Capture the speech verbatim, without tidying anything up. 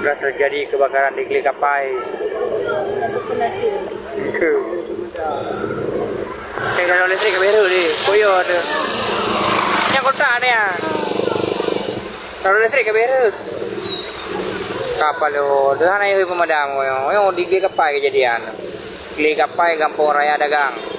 Telah terjadi kebakaran di Glé Kapai. Ke. Saya kalau listrik ke beru di koyo tu. Yang kotak ni ya. Kalau listrik ke beru. Kapal lo, tu sana yang pemadam koyo. Koyo di Glé Kapai kejadian. Glé Kapai, Gampong Raya Dagang.